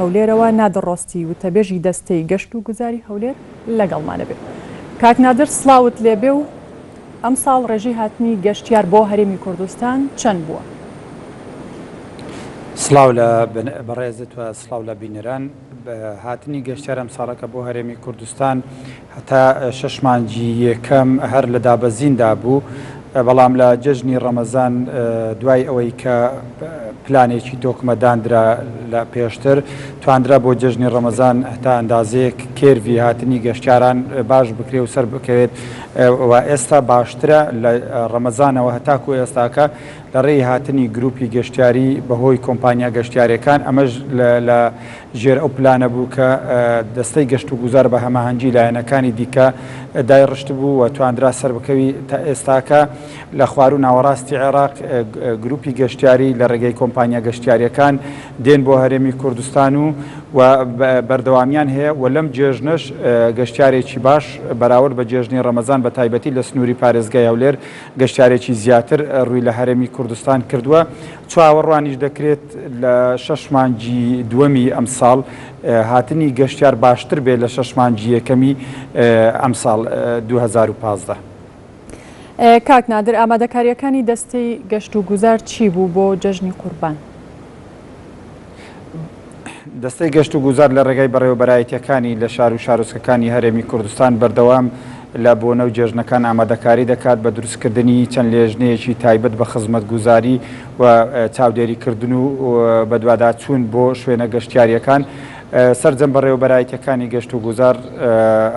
هەولێرەوە نادر ڕۆستی وتەبێژی دەستەی گەشت و گوزاری هەولێر لەگەڵمانە بێ. کاک نادر سڵاوت لێبێ و ئەمساڵ ڕێژەی هاتنی گەشتیار بۆ هەرێمی کوردستان چەند بووە؟ سڵاو لە بەڕێزت و سڵاو لە بینەران. هاتنی گەشتیار ئەمساڵەکە بۆ هەرێمی کوردستان هەتا شەش مانگی یەکەم هەر لە دابەزیندا بوو، بەڵام لە جەژنی ڕەمەزان دوای ئەوەی کە پلانێکی تۆکمە داندرا لە پێشتر تواندرا بۆ جەژنی ڕەمەزان هەتا ئەندازەیەک curve ی هاتنی گەشتیاران باش بکرێ و سەر بکەوێت و ئێستا باشترە لە ڕەمەزانەوە هەتاکو ئێستاکە لە ڕێی هاتنی گروپی گەشتیاری بەهۆی کۆمپانیا گەشتیارەکان ئەمەش لە ژێر ئەو پلانە بوو کە دەستەی گەشتوگوزار بە هەماهەنگی لایەنەکانی دیکە دایڕشتبوو و تواندرا سەربکەوی تا ئێستاکە لە خواروو ناوەڕاستی عێراق گروپی گەشتیاری لە ڕێگەی کۆمپانیا گەشتیاریەکان دێن بۆ هەرێمی کوردستان و و بەردەوامیان هەیە و لەم جێژنەش گەشتیارێکی باش بەراورد بە جێژنی ڕەمەزان بە تایبەتی لە سنووری پارێزگای هەولێر گەشتیارێکی زیاتر ڕووی لە هەرێمی کوردستان کردووە، چاوەڕوانیش دەکرێت لە شەش مانگی دووەمی ئەمساڵ هاتنی گەشتیار باشتر بێت لە شەش مانگی یەکەمی ئەمساڵ 2015. کاک نادر ئامادەکارییەکانی دەستەی گەشتوگوزار چی بوو بۆ جەژنی قوربان؟ دەستەی گەشتوگوزار لە ڕێگای بەڕێوەبەرایەتییەکانی لە شار و شارۆچکەکانی هەرێمی کوردستان بەردەوام لە بۆنە و جێژنەکان ئامادەکاری دەکات بە دروستکردنی چەند لێژنەیەکی تایبەت بە خزمەتگوزاری و چاودێریکردن و بەدواداچوون بۆ شوێنە گەشتیارییەکان. سەرجەم بەڕێوەبەرایەتییەکانی گەشتوگوزار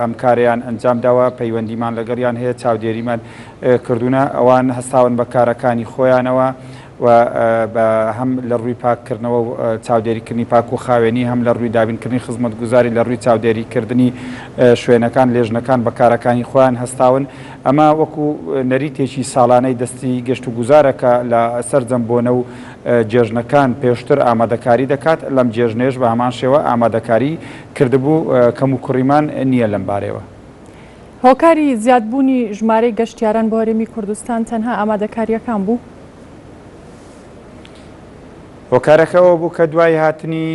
ئەم کارەیان ئەنجامداوە، پەیوەندیمان لەگەڵیان هەیە، چاودێریمان کردوونە، ئەوان هەستاون بە کارەکانی خۆیانەوە. و بە هەم لە ڕووی پاککردنەوە و چاودێریکردنی پاک و خاوێنی، هەم لە ڕووی دابینکردنی خزمەتگوزاری، لە ڕووی چاودێریکردنی شوێنەکان، لێژنەکان بە کارەکانی خۆیان هەستاون. ئەمە وەکو نەریتێکی ساڵانەی دەستی گەشتوگوزارە کە لە سەرجەم بۆنە و جێژنەکان پێشتر ئامادەکاری دەکات، لەم جێژنەیش بە هەمان شێوە ئامادەکاری کردبوو، کەموکوڕیمان نییە لەم بارەیەوە. هۆکاری زیادبوونی ژمارەی گەشتیاران بۆ هەرێمی کوردستان تەنها ئامادەکارییەکان بوو؟ هۆکارەکە ئەوە بوو کە دوای هاتنی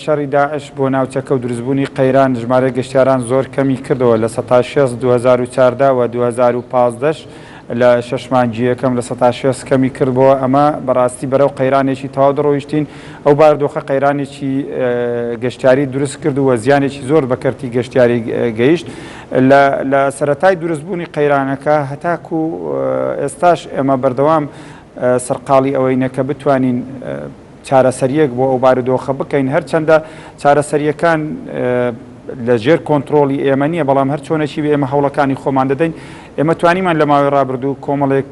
شەڕی داعش بۆ ناوچەکە و دروستبوونی قەیران ژمارەی گەشتیاران زۆر کەمی کردەوە 60% 2014 و 2015 لە شەش مانگی یەکەم 60% کەمی کردبەوە ئەمە بەڕاستی بەرەو قەیرانێکی تەواو دەڕۆیشتین ئەو بارودۆخە قەیرانێکی گەشتیاری دروست کرد و زیانێکی زۆر بە کەرتی گەشتیاری گەیشت لە سەرەتای دروستبوونی قەیرانەکە هەتاکو ئێستاش ئێمە بەردەوام سەرقاڵی ئەوەینە کە بتوانین چارەسەریەک بۆ ئەو بارودۆخە بکەین هەرچەندە چارەسەریەکان لە ژێر کۆنترۆڵی ئێمە نییە بەڵام هەر چۆنێکی بێ ئێمە هەوڵەکانی خۆمان دەدەین ئێمە توانیمان لە ماوەی ڕابردوو کۆمەڵێک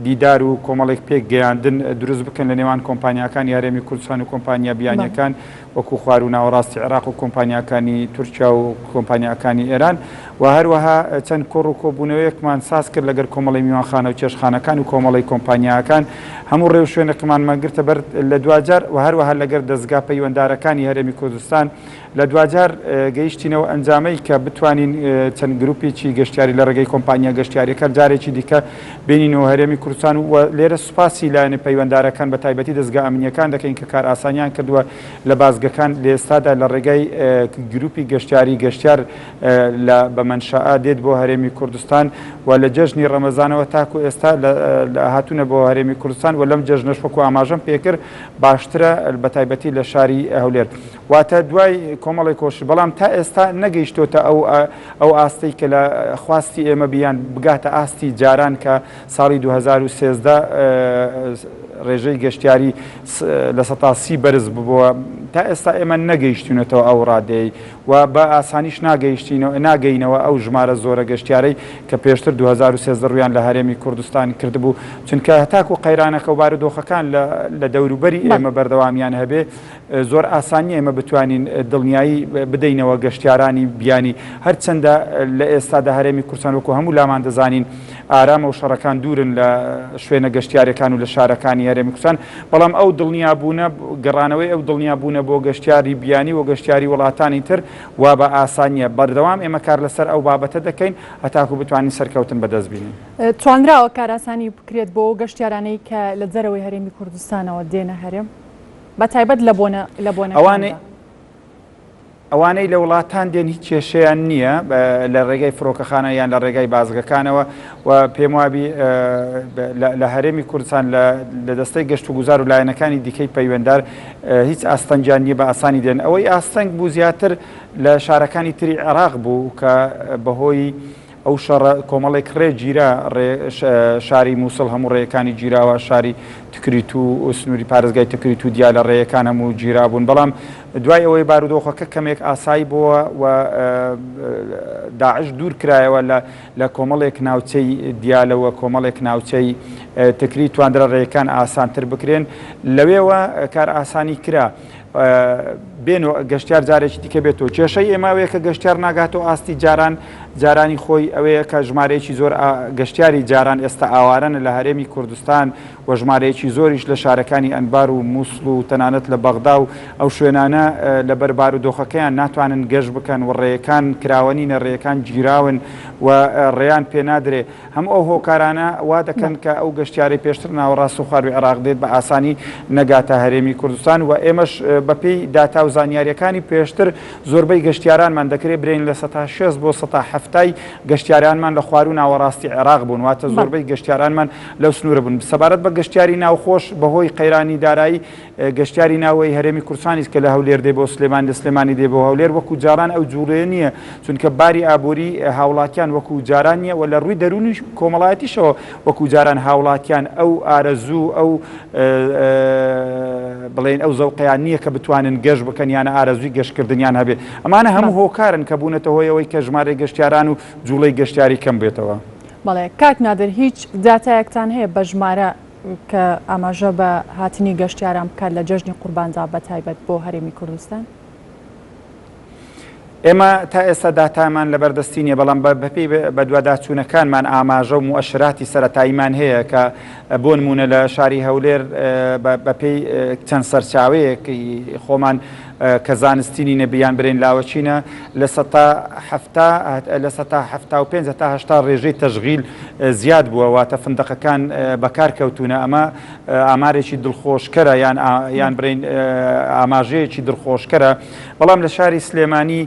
دیدار و کۆمەڵێک پێک گەیاندن دروست بکەن لە نێوان کۆمپانیاکانی هەرێمی کوردستان و کۆمپانیا بیانیەکان وەکو خوار و ناوەڕاستی عێراق و کۆمپانیاکانی تورکیا و کۆمپانیاکانی ئێران و هەروەها چەند کۆڕ و کۆبوونەوەیەکمان ساز کرد لەگەر کۆمەڵی میوانخانە و چێشتخانەکان و کۆمەڵی کۆمپانیاکان هەموو ڕێوشوێنێکمان گرتە بەر لە دواجار و هەروەها لەگەر دەزگا پەیوەندارەکانی هەرێمی کوردستان لە دواجار گەیشتینەوە ئەنجامەی کە بتوانین چەند گروپێکی گەشتیاری لە ڕێگەی کۆمپانیا گەشتیاریەکان جارێکی دیکە بێنینەوە هەرێمی کوردستان و لێرە سوپاسی لایەنە پەیوەندارەکان بە تایبەتی دەزگا ئەمنییەکان دەکەین کە کارئاسانیان کردووە لە بازگەکان لە ئێستادا لە ڕێگای گروپی گەشتیاری گەشتیار لە بە مەنشائە دێت بۆ هەرێمی کوردستان و لە جەژنی ڕەمەزانەوە تاکو ئێستا لە هاتوونە بۆ هەرێمی کوردستان و لەم جەژنەش وەکو ئاماژەم پێکرد باشترە بە تایبەتی لە شاری هەولێر. واتە دوای کۆمەڵێک کۆشش بەڵام تا ئێستا نەگەیشتۆتە ئەو ئەو ئاستەی کە لە خواستی ئێمە بیان بگاتە ئاستی جاران کە ساڵی 2013 ڕێژەی گەشتیاری 30% بەرز ببووە تا ئێستا ئێمە نەگەیشتونەتەوە ئەو ڕادەی و بە ئاسانیش ناگەیشتینەوە ناگەینەوە ئەو ژمارە زۆرە گەشتیارەی کە پێشتر 2013 ڕوویان لە هەرێمی کوردستان کردبوو چونکە هەتاکو قەیرانەکە و بارودۆخەکان لە دەوروبەری ئێمە بەردەوامیان هەبێ زۆر ئاسان نییە ئێمە بتوانین دڵنیایی بدەینەوە گەشتیارانی بیانی، هەرچەندە لە ئێستادا هەرێمی کوردستان وەکو هەموو لامان دەزانین ئارامە و شەڕەکان دوورن لە شوێنە گەشتیارەکان و لە شارەکانی هەرێمی کوردستان، بەڵام ئەو دڵنیابوونە گەڕانەوەی ئەو دڵنیابوونە بۆ گەشتیاری بیانی و گەشتیاری وڵاتانی تر وا بە ئاسان نییە، بەردەوام ئێمە کار لەسەر ئەو بابەتە دەکەین هەتاکو بتوانین سەرکەوتن بەدەست بینین. توانراوە کارئاسانی بکرێت بۆ ئەو گەشتیارانەی کە لە دەرەوەی هەرێمی کوردستانەوە دێنە هەرێم؟ بە تایبەت لە بۆنە لە ئەوانەی بۆنەکاندا. ئەوانەی لە وڵاتان دێن هیچ کێشەیان نییە لە ڕێگای فڕۆکەخانە یان لە ڕێگای بازگەکانەوە و پێم وابی لە هەرێمی کوردستان لە دەستەی گەشت و گوزار و لایەنەکانی دیکەی پەیوەندار هیچ ئاستەنگیان نییە بە ئاسانی دێن. ئەوەی ئاستەنگ بوو زیاتر لە شارەکانی تری عێراق بوو کە بەهۆی ئەو شەڕە کۆمەڵێک ڕێ گیرا، ڕێ شاری موسڵ هەموو ڕێیەکانی گیراوە، شاری تکریت و سنووری پارێزگای تکریت و دیالە ڕێیەکان هەموو گیرابوون، بەڵام دوای ئەوەی بارودۆخەکە کەمێک ئاسایی بۆوە و داعش دوور کرایەوە لە لە کۆمەڵێک ناوچەی دیالە و کۆمەڵێک ناوچەی تکریت تواندرا ڕێیەکان ئاسانتر بکرێن، لەوێوە کارئاسانی کرا. بێن و گەشتیار جارێکی دیکە بێتەوە. کێشەی ئێمە ئەوەیە کە گەشتیار ناگاتەوە ئاستی جاران، جارانی خۆی ئەوەیە کە ژمارەیەکی زۆر گەشتیاری جاران ئێستا ئاوارەن لە هەرێمی کوردستان و ژمارەیەکی زۆریش لە شارەکانی ئەنبار و موسڵ و تەنانەت لە بەغدا و ئەو شوێنانە لەبەر بارودۆخەکەیان ناتوانن گەشت بکەن و ڕێیەکان کراوە نینە، ڕێیەکان گیراون و ڕێیان پێ نادرێ. هەموو ئەو هۆکارانە وا دەکەن کە ئەو گەشتیارەی پێشتر ناوەڕاست و خواروی عێراق دێت بە ئاسانی نەگاتە هەرێمی کوردستان و ئێمەش بەپێی داتا و زانیارییەکانی پێشتر زۆربەی گەشتیارانمان دەکرێت برێین 60% بۆ 70% گەشتیارانمان لە خواروو ناوەڕاستی عێراق بوون واتە زۆربەی گەشتیارانمان لەو سنوورە بوون. سەبارەت بە گەشتیاری ناوخۆش بەهۆی قەیرانی دارایی گەشتیاری ناوەی هەرێمی کوردستانیش کە لە هەولێر دێ بۆ سلێمانی لە سلێمانی دێ بۆ هەولێر وەکو جاران ئەو جوڵەیە نییە چونکە باری ئابووری هاوڵاتیان وەکو جاران نییە و لە ڕووی دەروونی کۆمەڵایەتیشەوە وەکو جاران هاوڵاتیان ئەو ئارەزوو ئەو بڵێن ئەو زەوقیان نییە کە بتوانن گەشت بکەن یان ئارەزووی گەشتکردنیان هەبێ ئەمانە هەموو هۆکارن کە بوونەتە هۆی ئەوەی کە ژمارەی گەشتیاران و جوڵەی گەشتیاری کەم بێتەوە. بەڵێ کاک نادر هیچ داتایەکتان هەیە بە ژمارە کە ئاماژە بە هاتنی گەشتیاران بکات لە جەژنی قورباندا بە تایبەت بۆ هەرێمی کوردستان؟ ئێمە تا ئێستا داتامان لەبەردەستی نییە، بەڵام بەپێی بەدواداچوونەکانمان ئاماژە و موئەشراتی سەرەتاییمان هەیە کە بۆ نموونە لە شاری هەولێر بەپێی چەند سەرچاوەیەکی خۆمان کە زانستی نینە بیان برێن لاوەکینە 70% 75% هەتا 80 ڕێژەی تەشغیل زیاد بووە واتە فندەقەکان بەکار کەوتوونە ئەمە ئامارێکی دڵخۆشکەرە یان یان برێن ئاماژەیەکی دڵخۆشکەرە بەڵام لە شاری سلێمانی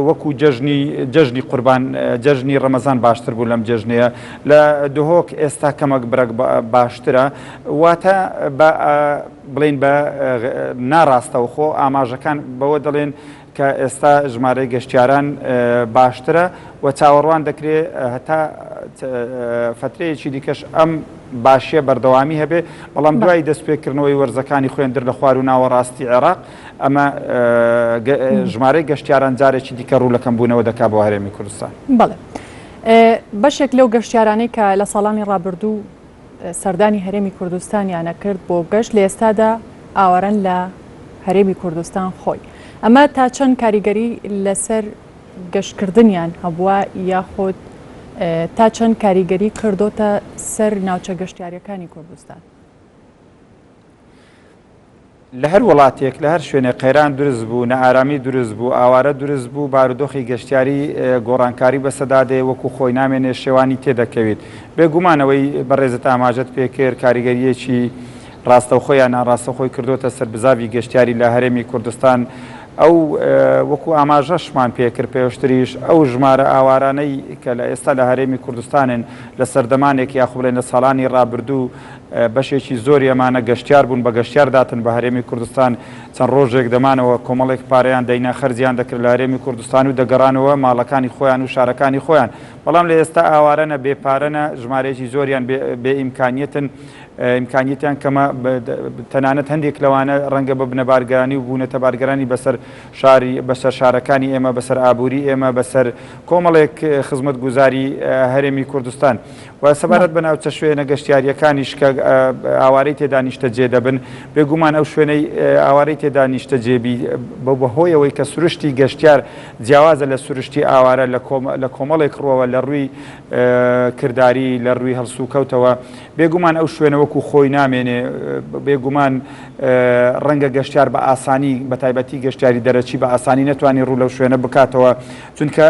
وەکو جەژنی جەژنی قوربان جەژنی ڕەمەزان باشتر بوو لەم جەژنەیە لە دهۆک ئێستا کەمەک برەک باشترە واتە بە بڵێین بە ناڕاستەوخۆ ئاماژەکان بەوە دەڵێن کە ئێستا ژمارەی گەشتیاران باشترە و چاوەڕوان دەکرێ هەتا فەترەیەکی دیکەش ئەم باشیە بەردەوامی هەبێ، بەڵام دوای دەستپێکردنەوەی وەرزەکانی خوێندر لە خوار و ناوەڕاستی عێراق ئەمە ژمارەی گەشتیاران جارێکی دیکە ڕوو لە کەمبوونەوە دەکات بۆ هەرێمی کوردستان. بەڵێ بەشێک لەو گەشتیارانەی کە لە ساڵانی ڕابردوو سەردانی هەرێمی کوردستانیانە کرد بۆ گەشت لە ئێستادا ئاوارەن لە هەرێمی کوردستان خۆی ئەمە تا چەند کاریگەری لەسەر گەشتکردنیان هەبووە یاخود تا چەند کاریگەری کردۆتە سەر ناوچە گەشتیاریەکانی کوردستان؟ لە هەر وڵاتێک، لە هەر شوێنێک قەیران دروست بوو، نائارامی دروست بوو، ئاوارە دروست بوو، بارودۆخی گەشتیاری گۆڕانکاری بەسەدا دێ، وەکو خۆی نامێنێ، شێوانی تێدەکەویت. بێگومان ئەوەی بەڕێزت ئاماژەت پێکرد، کاریگەرییەکی ڕاستەوخۆ یان ناڕاستەوخۆی کردۆتە سەر بزاڤی گەشتیاری لە هەرێمی کوردستان. ئەو وەکو ئاماژەشمان پێکرد پێشتریش، ئەو ژمارە ئاوارانەی کە لە ئێستا لە هەرێمی کوردستانن، لە سەردەمانێک یاخو بڵێین لە ساڵانی ڕابردوو، بەشێکی زۆری ئەمانە گەشتیار بوون، بە گەشتیار داتن بە هەرێمی کوردستان، چەند ڕۆژێک دەمانەوە، کۆمەڵێک پارەیان دەینا خەرجیان دەکرد لە هەرێمی کوردستان و دەگەڕانەوە ماڵەکانی خۆیان و شارەکانی خۆیان، بەڵام لە ئێستا ئاوارەنە، بێ پارەنە، ژمارەیەکی زۆریان بێ ئیمکانیەتن، ئیمکانیەتیان کەمە، تەنانەت هەندێک لەوانە ڕەنگە ببنە بارگرانی و بوونەتە بارگرانی بەسەر شاری بەسەر شارەکانی ئێمە، بەسەر ئابووری ئێمە، بەسەر کۆمەڵێک خزمەتگوزاری هەرێمی کوردستان. و سەبارەت بە ناوچە شوێنە گەشتیارییەکانیش کە ئاوارەی تێدا نیشتەجێ دەبن، بێگومان ئەو شوێنەی ئاوارەی تێدا نیشتەجێ بی بەهۆی ئەوەی کە سروشتی گەشتیار جیاوازە لە سروشتی ئاوارە لە کۆمەڵێک ڕووەوە لە ڕووی کرداری لە ڕووی هەڵسوکەوتەوە بێگومان ئەو شوێنە وەکو خۆی نامێنێ بێگومان ڕەنگە گەشتیار بە ئاسانی بە تایبەتی گەشتیاری دەرەکی بە ئاسانی نەتوانی ڕوو لەو شوێنە بکاتەوە چونکە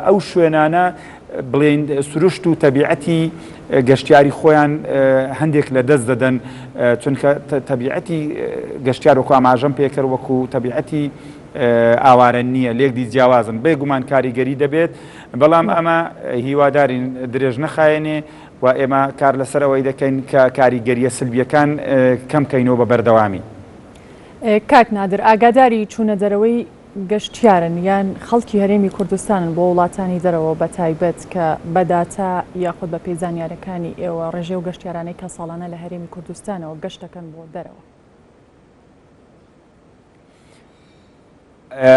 ئەو شوێنانە بڵێین سروشت و تەبیعەتی گەشتیاری خۆیان هەندێک لە دەست دەدەن چونکە تەبیعەتی گەشتیار وەکو ئاماژەم پێکرد وەکو تەبیعەتی. ئاوارە نییە، لێکدی جیاوازن، بێگومان کاریگەری دەبێت، بەڵام ئەمە هیوادارین درێژ نەخایەنێ و ئێمە کار لەسەر ئەوەی دەکەین کە کاریگەرییە سلبییەکان کەم کەینەوە بە بەردەوامی. کاک نادر، ئاگاداری چوونە دەرەوەی گەشتیارن یان خەڵکی هەرێمی کوردستانن بۆ وڵاتانی دەرەوە بە تایبەت کە بە داتا یاخود بە پێی زانیارەکانی ئێوە ڕێژەی ئەو گەشتیارانەی کە ساڵانە لە هەرێمی کوردستانەوە گەشت دەکەن بۆ دەرەوە؟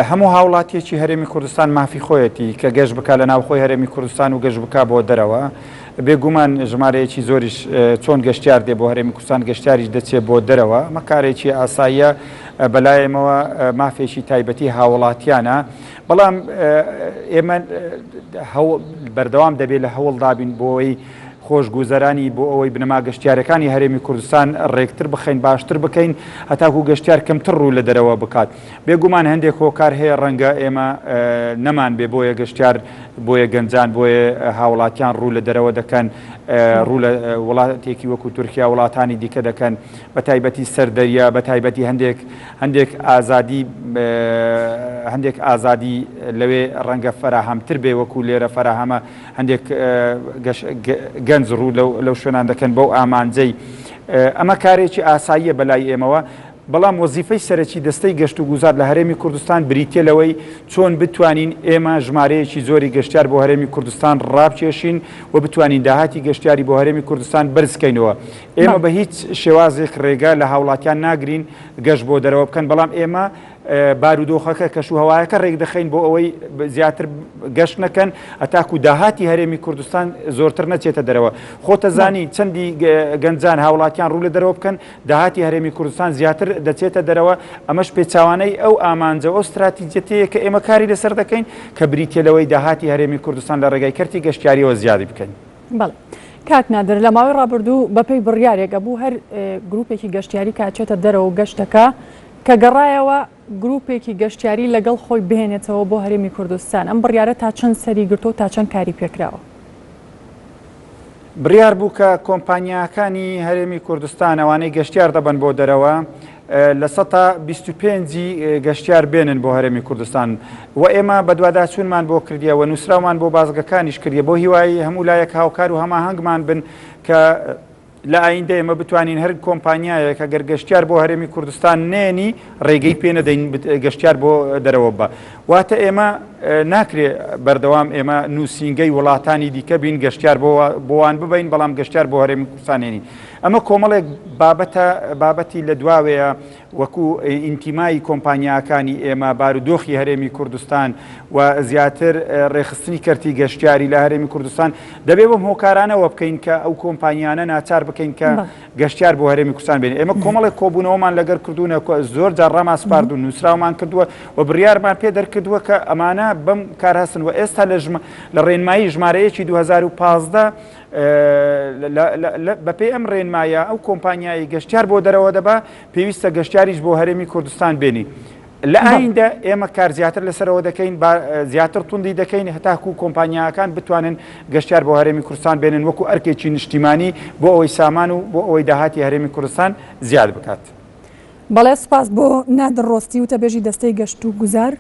هەموو هاوڵاتیەکی هەرێمی کوردستان مافی خۆیەتی کە گەشت بکا لە ناوخۆی هەرێمی کوردستان و گەشت بکا بۆ دەرەوە بێگومان ژمارەیەکی زۆریش چۆن گەشتیار دێ بۆ هەرێمی کوردستان گەشتیاریش دەچێت بۆ دەرەوە ئەمە کارێکی ئاساییە بەلایەمەوە مافێکی تایبەتی هاوڵاتیانە بەڵام ئێمە بەردەوام دەبێت لە هەوڵدابین بۆی خۆشگوزەرانی بۆ ئەوەی بنەما گەشتیارەکانی هەرێمی کوردستان ڕێکتر بخەین باشتر بکەین هەتاکو گەشتیار کەمتر ڕوو لە دەرەوە بکات بێگومان هەندێک هۆکار هەیە ڕەنگە ئێمە نەمان بێ بۆیە گەشتیار بۆیە گەنجان بۆیە هاوڵاتیان ڕوو لە دەرەوە دەکەن ڕوو لە وڵاتێکی وەکو تورکیا وڵاتانی دیکە دەکەن بە تایبەتی سەر دەریا بە تایبەتی هەندێک هەندێک ئازادی هەندێک ئازادی لەوێ ڕەنگە فەراهەمتر بێ وەکو لێرە فەراهەمە هەندێک گەنج ڕوو لەو شوێنان دەکەن بەو ئامانجەی ئەمە کارێکی ئاساییە بەلای ئێمەوە بەڵام وەزیفەی سەرەکی دەستەی گەشتوگوزار لە هەرێمی کوردستان بریتییە لەوەی چۆن بتوانین ئێمە ژمارەیەکی زۆری گەشتیار بۆ هەرێمی کوردستان ڕابکێشین و بتوانین داهاتی گەشتیاری بۆ هەرێمی کوردستان بەرزکەینەوە. ئێمە بە هیچ شێوازێک ڕێگە لە هاوڵاتیان ناگرین گەشت بۆ دەرەوە بکەن، بەڵام ئێمە بارودۆخەکە، کەشوهەوایەکە ڕێکدەخەین بۆ ئەوەی زیاتر گەشت نەکەن هەتاکو داهاتی هەرێمی کوردستان زۆرتر نەچێتە دەرەوە. خۆتەزانی چەندی گەنجان هاوڵاتیان ڕوو لە دەرەوە بکەن داهاتی هەرێمی کوردستان زیاتر دەچێتە دەرەوە، ئەمەش پێچەوانەی ئەو ئامانجە و ئەو ستراتیجیەتەیە کە ئێمە کاری لەسەر دەکەین کە بریتیە لەوەی داهاتی هەرێمی کوردستان لە ڕێگای کەرتی گەشتیاریەوە زیادی بکەین. بەڵێ کاک نادر لە ماوەی ڕابردوو بەپێی بڕیارێک ئەبوو هەر گروپێکی گەشتیاری کە ئەچێتە دەرەوە و گەشتەکە کە گەڕایەوە گروپێکی گەشتیاری لەگەڵ خۆی بهێنێتەوە بۆ هەرێمی کوردستان ئەم بڕیارە تا چەند سەری گرتووە و تا چەند کاری پێکراوە؟ بڕیار بوو کە کۆمپانیاکانی هەرێمی کوردستان ئەوانەی گەشتیار دەبەن بۆ دەرەوە 25% ی گەشتیار بێنن بۆ هەرێمی کوردستان و ئێمە بەدواداچوونمان بۆ کردیە و نووسراومان بۆ بازگەکانیش کردیە بۆ هیوای هەموو لایەک هاوکار و هەماهەنگمان بن کە لە ئایندە ئێمە بتوانین هەر کۆمپانیایەک ئەگەر گەشتیار بۆ هەرێمی کوردستان نێنی ڕێگەی پێ نەدەین گەشتیار بۆ دەرەوە بە واتە ئێمە ناکرێ بەردەوام ئێمە نووسینگەی وڵاتانی دیکە بین گەشتیار بۆ بۆوان ببین بەڵام گەشتیار بۆ هەرێمی کوردستانێنین ئەمە کۆمەڵێک بابەتە بابەتی لە دواوەیە وەکو ئینتیمای کۆمپانیاکانی ئێمە، بارودۆخی هەرێمی کوردستان و زیاتر ڕێکخستنی کەرتی گەشتیاری لە هەرێمی کوردستان، دەبێ بەم هۆکارانەوە بکەین کە ئەو کۆمپانیانە ناچار بکەین کە گەشتیار بۆ هەرێمی کوردستان بێنن. ئێمە کۆمەڵێک کۆبوونەوەمان لەگەر کردوونە، زۆر جار ڕامانسپاردوون، نووسراومان کردووە و بڕیارمان پێ دەرکردووە کە ئەمانە بەم کار هەستن و ئێستا لە ڕێنمایی ژمارە یەکی 2015 بەپێی ئەم ڕێنمایە ئەو کۆمپانیایەی گەشتیار بۆ دەرەوە دەبا پێویستە گەشتیاریش بۆ هەرێمی کوردستان بێنی. لە ئایندە ئێمە کار زیاتر لەسەرەوە دەکەین زیاتر توندی دەکەین هەتاکو کۆمپانیاکان بتوانن گەشتیار بۆ هەرێمی کوردستان بێنن وەکو ئەرکێکی نیشتیمانی بۆ ئەوەی سامان و بۆ ئەوەی داهاتی هەرێمی کوردستان زیاد بکات. بەڵێ سوپاس بۆ نادر ڕۆستی وتەبێژی دەستەی گەشت و گوزار.